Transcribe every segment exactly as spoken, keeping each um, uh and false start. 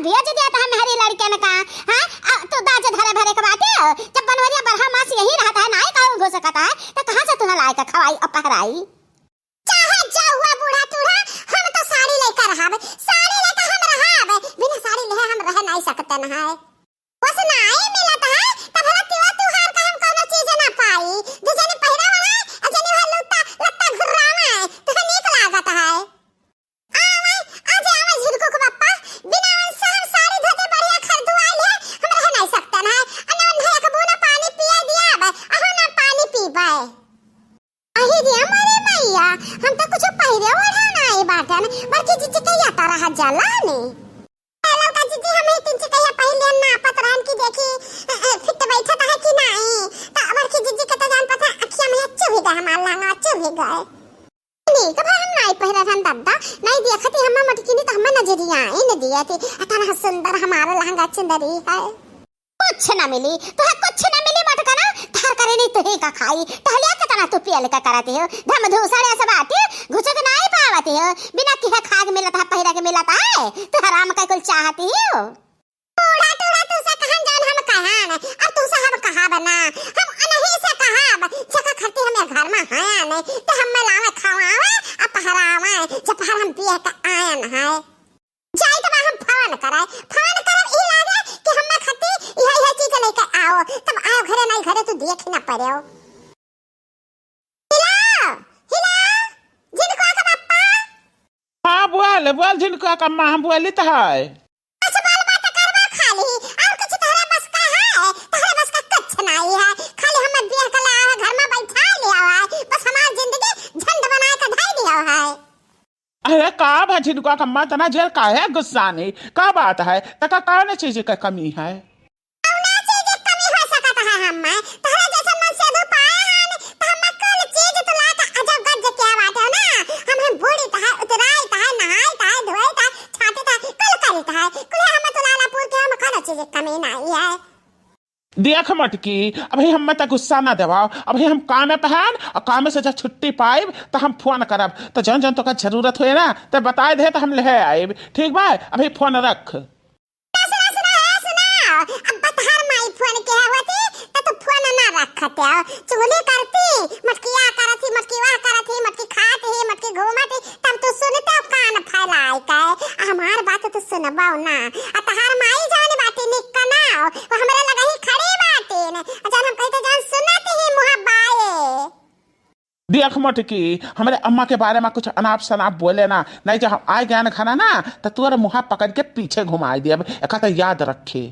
भेज दिया त हम हरी लड़कन का, हाँ? आ, तू दाज धरे भरे के बाटे, जब बनवरिया बरहा मास यही रहत है, नाई कहूँ घुस सकत है, त कहाँ से तुहें लाए के खवाई और पहराई? चाहे जो हुआ बूढ़ा टूढ़ा, हम तो साड़ी लेकर रहब, साड़ी लेकर हम रहब, बिना साड़ी लेहे हम रह नहीं सकते न है। बस नाई मिलत है, तब भला तिवा त्योहार का हम कौनो चीज ना पाई, जो जने पहिरा वाला है, और जने वह लुत्ता, लत्ता घुर्रावा है, तो नीक लागत है। आवे, आज आवे झिनकू के पप्पा, बिना उनसे हम साड़ी धोती बढ़िया खरीदवा लिए, हम रह नहीं सकते ना। अने उन्हें एक बूंद पानी पिया दिया अब, अहो ना पानी पीबे। अही रे मोरे मैया, हम तो कुछ पहिरे ओढ़े नाई बाटन, बड़की जीजी के या तरह जला ने। ए, ललका जीजी, हम ही तीन से कहिया पहिले नापत रहन कि देखी, अ, अ, फिट बैठत है कि नाई। त बड़की जीजी के तो जान पता, अखिया में चुभ गए हमार लहंगा, चुभ गए। नीक भाई हम नाई पहिरे रहन दादा, नाई देखती हम मटकिनी त हम नजरिया आई न दिया थी। अतना सुंदर हमारा लहंगा चुंदरी है। कुछ ना मिली, तुहे कुछ ना मिली मटकना, धार करे नहीं तुहे का खाई। टहलिया के तना तू पियल का करती हो, धम धूसड़े से बाटी, घुसुक नाई पावती हो, बिना किहे खाग मिलत है, पहिरा के मिलत है, तू हराम का कुल चाहती हो। टूड़ा टूड़ा तू से कहन जान हम कहन, अब तू से हम कहा बना, हम अनही से कहब, जका खरती हमें घर में है नहीं, तो हम लावे खवावे, आ पहरावे, जब पहर हम पिए के आयन है। जाई त बा हम फोन करे, फोन करब ई लागे कि हम्मे खती इहे, इहे चीज लेके आओ, तब आओ घरे, नहीं घरे तू देख ना पड़ेओ। हिला, हिला, झिनकुआ के पप्पा। हाँ, बोल, बोल झिनकुआ के अम्मा, हम बोलित है। बस बोल बात करबा खाली, और कुछ तोहरा बस का है? तोहरा बस का कुछ नहीं है, खाली हम्मे बियाह के लावा घर में बैठा लिया है, बस हमार जिंदगी झंड बना के धई दिया है। अरे का भा झिनकुआ के अम्मा, तना जेर काहे गुस्सानी? का बात है? तका कौन चीज के कमी है? कौन चीज के कमी हो सकत है हम्मे? तोहरा जैसन मन से दू पाए हन, त हम्मे कुल चीज तू ला के अजब गज के बाटे ना। हम, हम बूड़ी त है, उतराई त है, नहाई त है, धोई त है, छाटी त है, कुल करी त है। कुल हम तू लालापुर के हम कौन चीज के कमी नहीं है। देख मटकी, अभी हम्मे त गुस्सा ना देवाओ, अभी हम कामे पे हन, और कामे से जब छुट्टी पाइब, त हम फोन करब, त जौन जौन तोका जरूरत होए ना, त बताए दे, त हम लेहे आइब, ठीक बा? अभी फोन रख। सुना, सुना, ए, सुना, अब तहार माई फोन के होती, त तू फोन ना रखते हो, चुगली करती, मटकिया करत ही, मटकी वह करत ही, मटकी खात ही, मटकी घूमत ही, तब तू सुनते हो कान फैलाए के, आ हमार बात तू सुनबो ना। आ तहार माई जौन बाटी निक का ना हो, वो हमरे लगे ही खड़ी बाटी ने। आ जौन हम कहते जौन सुनत ही मुँह बाए। देख मटकी, हमरे अम्मा के बारे में कुछ अनाप शनाप बोले ना, नहीं जब हम आए गए ना खाना ना, तो तोरे मुँह पकड़ के पीछे घुमाई देब, एका तो याद रखे।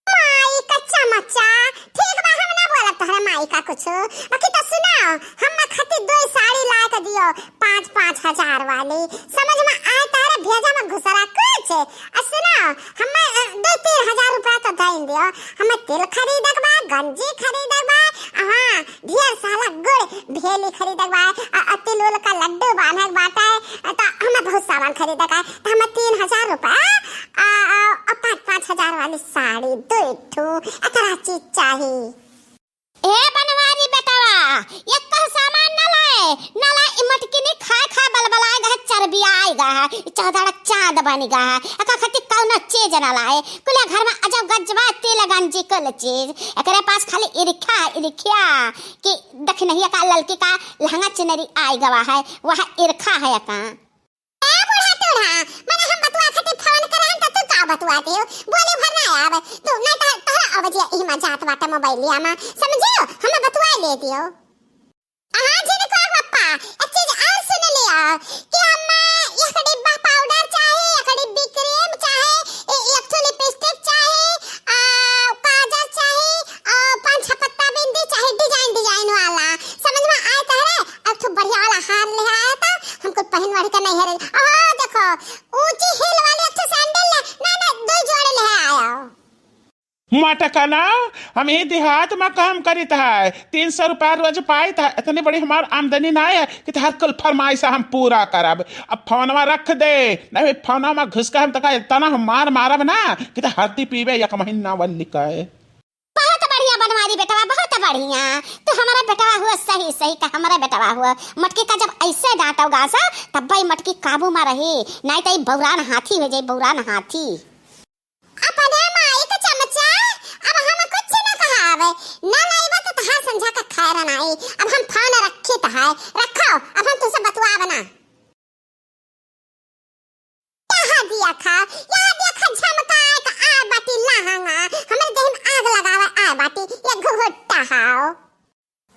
माई का चमचा, ठीक बा, हम ना बोलब तोहरे माई का कुछ। बाकी तो सुना, हम खातिर दो साड़ी ला के दियो, पाँच पाँच हजार वाली। समझ में आए तोहरे भेजा में घुसरा कुछ। आ सुना, हम, अ, दो तीन हजार रुपया तो दे दियो। हमें तेल खरीदक बा, गंजी खरीदक बा, हाँ, ढेर सारा गुड़ भेली खरीदक बा, आ, आ तिल उल का लड्डू बांधक बाटे, तो हमें बहुत सामान खरीदक है। तो हमें तीन हजार रुपया, आ, आ, आ पाँच पाँच हजार वाली साड़ी, दो ठू, एकरा चीज चाही। ए बनवारी बेटवा, एक कह सामान न लाए, न लाए, ई मटकिनी खाए खाए बलबलाए गए, चर्बियाए गए है, ई चौदड़ा चाँद बन गए है, एका खातिर कौनो चीज न लाए, कुल घर में अजब गजबा तेल गंजी कुल चीज, एकरे पास खाली इरखा है, इरखिया, कि दखिनहिया का ललकी का लहंगा चुनरी आए गवा है, वह इरखा है एका। ए बूढ़ा टूढ़ा, मने हम बतुआ खातिर फोन करे हन, त तू का बतुआ दियो? बोली भर ना आवे। तू नहीं तो तोहरा आवाज या ई मा जात बाटे मोबाइलिया मा। समझियो? हमें बतुआ ले दियो। हाँ, झिनकुआ पप्पा, एक चीज और सुन लियो कि हमें एक डिब्बा पाउडर चाही, एक डिब्बी क्रीम चाही, ए-, एक ठो लिपस्टिक चाही, आ, काजल चाही, आ, पाँच छह पत्ता बिंदी चाही, डिजाइन डिजाइन वाला। समझ में आए तोहरे? एक ठो बढ़िया वाला हार ले आया था, हमको पहन वढ़ के नहीं हरे। ओहो, देखो, ऊंची हील वाली एक ठो सैंडल ले, ना, ना, दो जोड़ ले आया। मटकना, हम ही देहात में काम करित है, तीन सौ रुपया रोज पाइत है, इतनी बड़ी हमार आमदनी ना है कि तोहार कुल फरमाइश हम पूरा करब। अब फोनवा रख दे, नहीं फोनवा में घुस के हम तका इतना हम मार मारब ना कि तो हरदी पीबे एक महीना वाली का है। बहुत बढ़िया बनवारी बेटवा, बहुत बढ़िया। तू हमारा बेटवा हुआ, सही सही का हमारा बेटवा हुआ। मटकी का जब ऐसे डांटो गासा, तब भाई मटकी काबू में रही, नहीं तो ई बौरान हाथी हो जाई, बौरान हाथी। ना लाइबा तो तहार संझा का खैर नाई। अब हम फोन रखी त है, रखो, अब हम तुमसे बतुआब ना। कहाँ दिया खा, या देखा झमकाए का आए बाटी लहंगा, हमरे देह में आग लगावे आए बाटी, ये घुघुट्टा हाओ।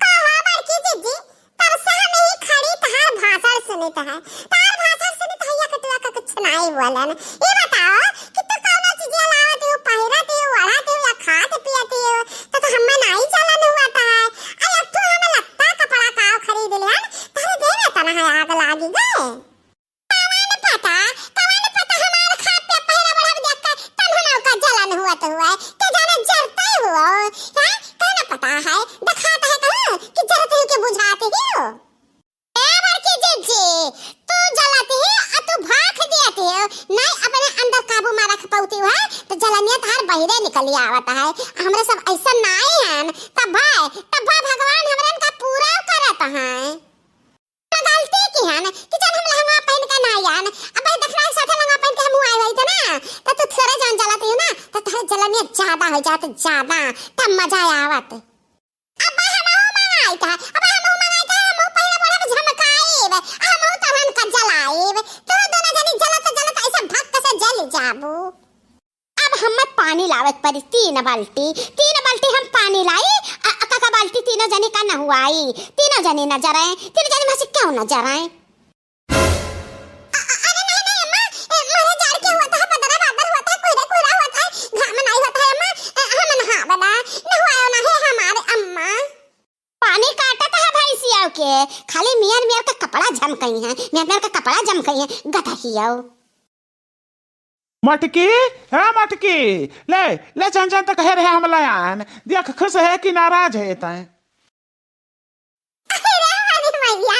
कहो बड़की जिज्जी, तब से हम यही खड़ी तहार भाषण सुनित है, तहार भाषण सुनित है, या कटुआ का कुछ नाई बोलन। ये बताओ कि तू कौनो चीजिया लावत हो, पहिरत हो, ओढ़त हो या खात पियत हो, तो, तो हमें नाई चलन हुआ था। अरे अब तू हमें लत्ता कपड़ा काव खरीद लिहन, तहरे देह में तना है आग लागी गए। कवन पता, कवन पता हमार खात पे पहिरा बढ़ब देख के तन हम का जलन हुआ तो हुआ, के जाने जरते हुआ, हैं? कहना पता है, दिखाता है कहूँ कि जरते हो के बुझाते हो। ए बड़की जिज्जी, तू जलत ही आ तू भाख दियत ही, नहीं अपने अंदर काबू में रख पौती है, तो जलनिया तहार बहिरे निकली आवत है। हमरा सब ऐसा नाई हन, तब भाई, तब भाई भगवान हमरन का पूरा करत हैं। गलती की हन कि जन हम लहंगा पहन के ना आयन, अब भाई देखना है साथे लहंगा पहन के हम आए होई थे ना, तो तू थोड़े जन जलत ही ना, तो तहार जलनिया ज्यादा हो जात, ज्यादा, तब मजा आवत। अब हम हूँ मंगाई था, अब हम हूँ मंगाई था, हम हूँ पहले बड़ा झमकाइब, हम हूँ तहन का जलाइब। तू दोनों जनी जलत जलत ऐसे भक्क से जल जाबू। अब हमें पानी लावत पड़ी तीन बाल्टी, तीन बाल्टी हम पानी लाई, आ, आ, काका बाल्टी तीनों जनी का नहुआई, तीनों जनी न जराए, तीनों जनी में से क्यों न जराए? अ-, अ-, अरे नहीं, नहीं अम्मा, ए, मारे जाड़ के होता है, बदरा बादर होता है, कोहरा कोहरा होता है, घाम नहीं होता है अम्मा, ए, हम नहाबे ना, नहवायो ना है हमारे अम्मा। पानी काटत है भैंसिया के, खाली मियर मियर का कपड़ा झमकई है, मियर मियर का कपड़ा झमकई है, गदहियो। मटकी, हे मटकी, ले, ले जन जन तक हे रहे हम लायन, देख खुश है कि नाराज है तैं। अरे हमारी मैया,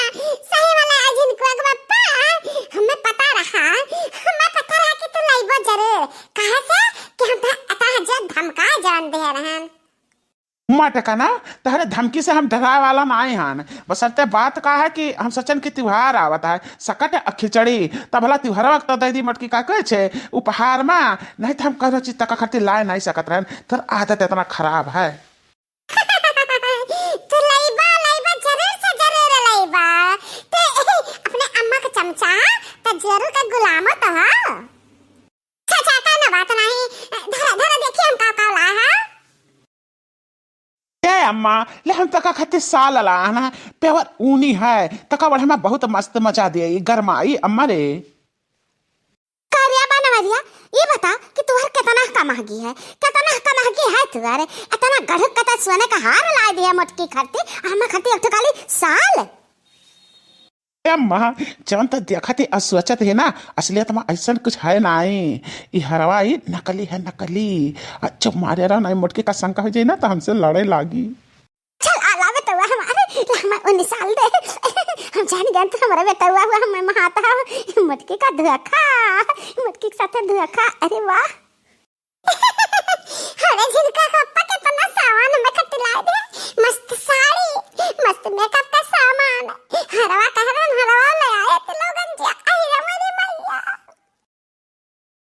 सही वाला है झिनकुआ के पप्पा, हमें पता रहा, हमें पता रहा कि तू लइबो जरूर। कहाँ से कि हम त-, अतः जे धमका जान दे रहन। मटका ना, तहरे धमकी से हम डराए वाला नाई हन। बसरते बात का है कि हम सोचन कि त्योहार आवत है, सकट आ खिचड़ी, तब भला त्योहार वक्त दे दी मटकी का कहे छे उपहार में, नहीं तो हम कौनो चीज तक खातिर लाए नहीं सकत रहन। तोर आदत इतना खराब है। तू लइबा, लइबा, जरूर से जरूर लइबा। ते अपने अम्मा के चमचा, त जरूर के गुलामो तो हो। अच्छा, अच्छा, कौनो बात नहीं। धरा, धरा, देखिए हम का, का लाए हैं। ए अम्मा, ले हम तका खातिर साल लाए हैं, pure ऊनी है, तका ओढ़े में बहुत मस्त मजा दिए, ई गरमाई अम्मा रे। का रे बनवरिया, ये बता कि तुहर कितना का महंगी है, कितना का महंगी है तुहर, इतना गढ़ कता सोने का हार लाए दिया मोटकी खातिर, हम खातिर एक ठो खाली साल। ए अम्मा, जवन त देखत ही आ सोचत ही ना, असलियत में ऐसन कुछ है नाई। ई हरवा ई नकली है, नकली। आ चुप मारे रहो, नाई मोटकी का शंका हो जाई ना, तो हमसे लड़े लागी। चल, आ लावे तो हमारे, हमारे उन्नीस साल दे। हम जान गए तो हमारे बेटा हुआ, हुआ, हमें महाता। मोटकी का धोखा, मोटकी के साथ धोखा। अरे वाह। अरे झिनका का पप्पा, कितना सामान में खटिला दे, मस्त साड़ी, मस्त makeup का सामान, हरवा कहरन हरवा ले आए, तो